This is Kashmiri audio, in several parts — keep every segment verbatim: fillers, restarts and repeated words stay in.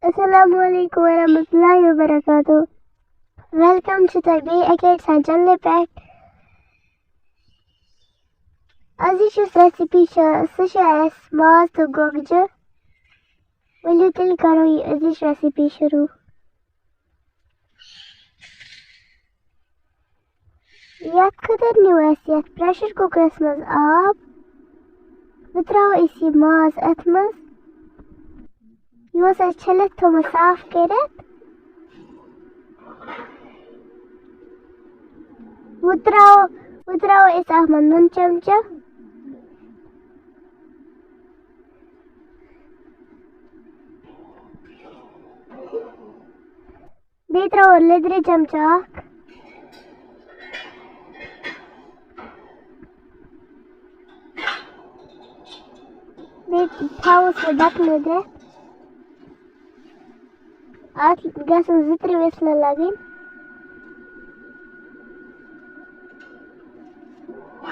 السلام علیکم ورحمۃ اللہ وبرکاتہ۔ ویلکم چھُ تۄہہِ بیٚیہِ اَکہِ لَٹہِ سانہِ چینلہِ پٮ۪ٹھ۔ أزِچ یُس ریسیپی چھِ، سُہ چھِ اَسہِ ماز تہٕ گۄگجہِ۔ ؤلِو تیٚلہِ کَرو یہِ أزِچ ریسیپی شروٗع۔ یَتھ خٲطرٕ نیوٗ اَسہِ یَتھ پریشر کُکرَس منٛز آب۔ وۄنۍ ترٛاوو أسۍ یہِ ماز اَتھ منٛز۔ یہِ اوس اَسہِ چھٔلِتھ تھوٚومُت صاف کٔرِتھ۔ وۄنۍ ترٛاوو، وۄنۍ ترٛاوو أسۍ اَتھ منٛز نُن چمچہٕ۔ بیٚیہِ ترٛاوو لیٚدرِ چمچہٕ اکھ۔ بیٚیہِ تھاوو سُہ ڈَکھنہٕ دِتھ۔ اَتھ گژھن زٕ ترٛےٚ وِسلہٕ لَگٕنۍ۔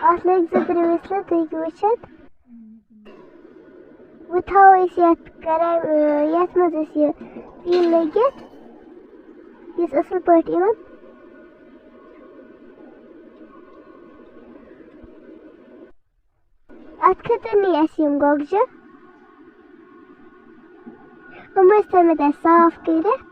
اَتھ لٔگۍ زٕ ترٛےٚ وِسلہٕ، تُہۍ ہیٚکِو وٕچھِتھ۔ وۄنۍ تھاوو أسۍ یَتھ کَران، یَتھ منٛز أسۍ یہِ تیٖل لٔگِتھ، یُس اَصٕل پٲٹھۍ یِوان۔ اَتھ خٲطرٕ نی اَسہِ یِم گۄگجہِ۔ یِم ٲسۍ تھٲومٕتۍ اَسہِ صاف کٔرِتھ۔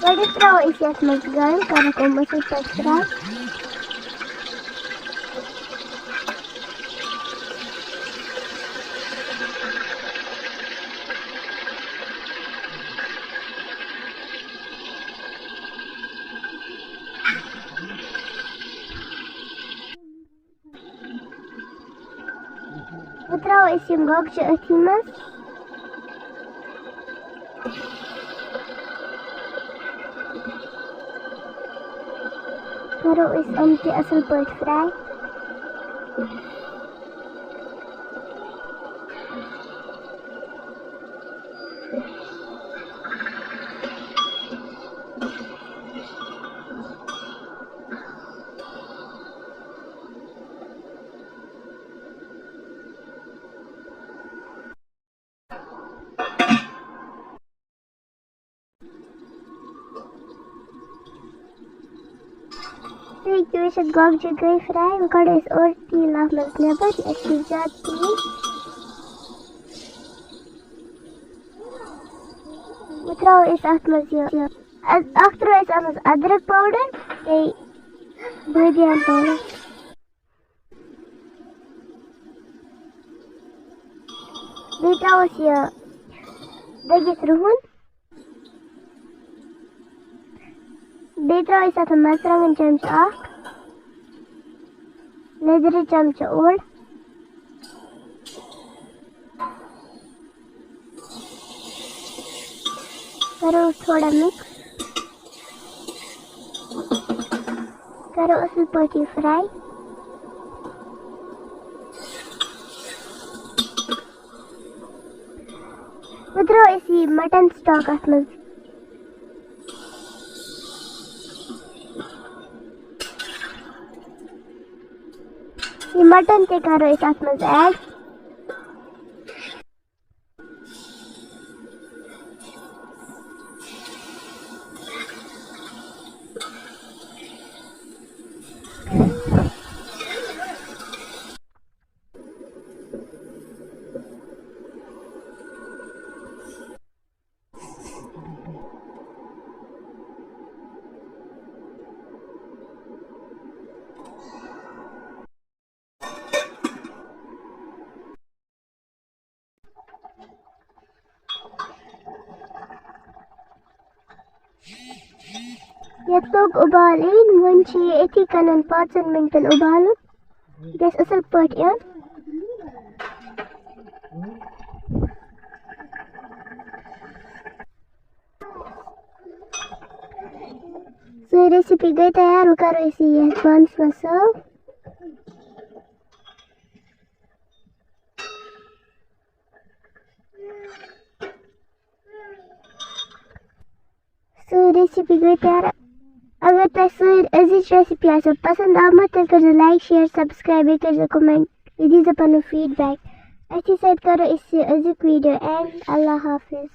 گۄڈٕ ترٛاوو أسۍ یَتھ منٛز گنٛڈٕ، کَرُکھ یِم اَصٕل پٲٹھۍ fry۔ وۄنۍ ترٛاوو أسۍ یِم گۄگجہِ أتھی منٛز۔ کَرو أسۍ یِم تہِ اَصٕل پٲٹھۍ fry۔ تُہۍ ہیٚکِو وٕچھِتھ، گۄگجہِ گٔے fry۔ وۄنۍ کَڑو أسۍ اورٕ تیٖل اَتھ منٛز نٮ۪بر، یہِ اَسہِ چھُ زیادٕ تیٖل۔ وۄنۍ ترٛاوو أسۍ اَتھ منٛز یہِ، یہِ، اَ-، اَکھ ترٛاوو أسۍ اَتھ منٛز أدرَک powder، بیٚیہِ بٲدیان powder۔ بیٚیہِ ترٛاوو أسۍ یہِ دٔگِتھ رُہُن۔ بیٚیہِ ترٛاوو أسۍ اَتھ مَرژٕوانٛگَن چَمچہٕ اَکھ، لیٚدرِ چَمچہٕ اوٚڑ۔ کَرو تھوڑا mix۔ کَرو اَصٕل پٲٹھۍ یہِ fry۔ وۄنۍ ترٛاوو أسۍ یہِ mutton stock اَتھ منٛز۔ یہِ mutton تہِ کَرو أسۍ اَتھ منٛز add۔ یَتھ لوٚگ اُبال یِنۍ، وۄنۍ چھِ یہِ أتھی کَنَن پانٛژَن مِنٹَن اُبالُن۔ یہِ گژھِ اَصٕل پٲٹھۍ یُن۔ سٲنۍ recipe گٔے تیار، وۄنۍ کَرو أسۍ یہِ یَتھ بانَس منٛز serve۔ سٲنۍ recipe گٔے تیار۔ اگر تۄہہِ سٲنۍ أزِچ recipe آسیو پسنٛد آمٕژ، تیٚلہِ کٔرۍزیو like, share, subscribe، بیٚیہِ کٔرۍزیو comment، بیٚیہِ دیٖزیو پنُن feedback۔ أتھی سۭتۍ کرو أسۍ یہِ أزیُک video end۔ اللہ حافظ۔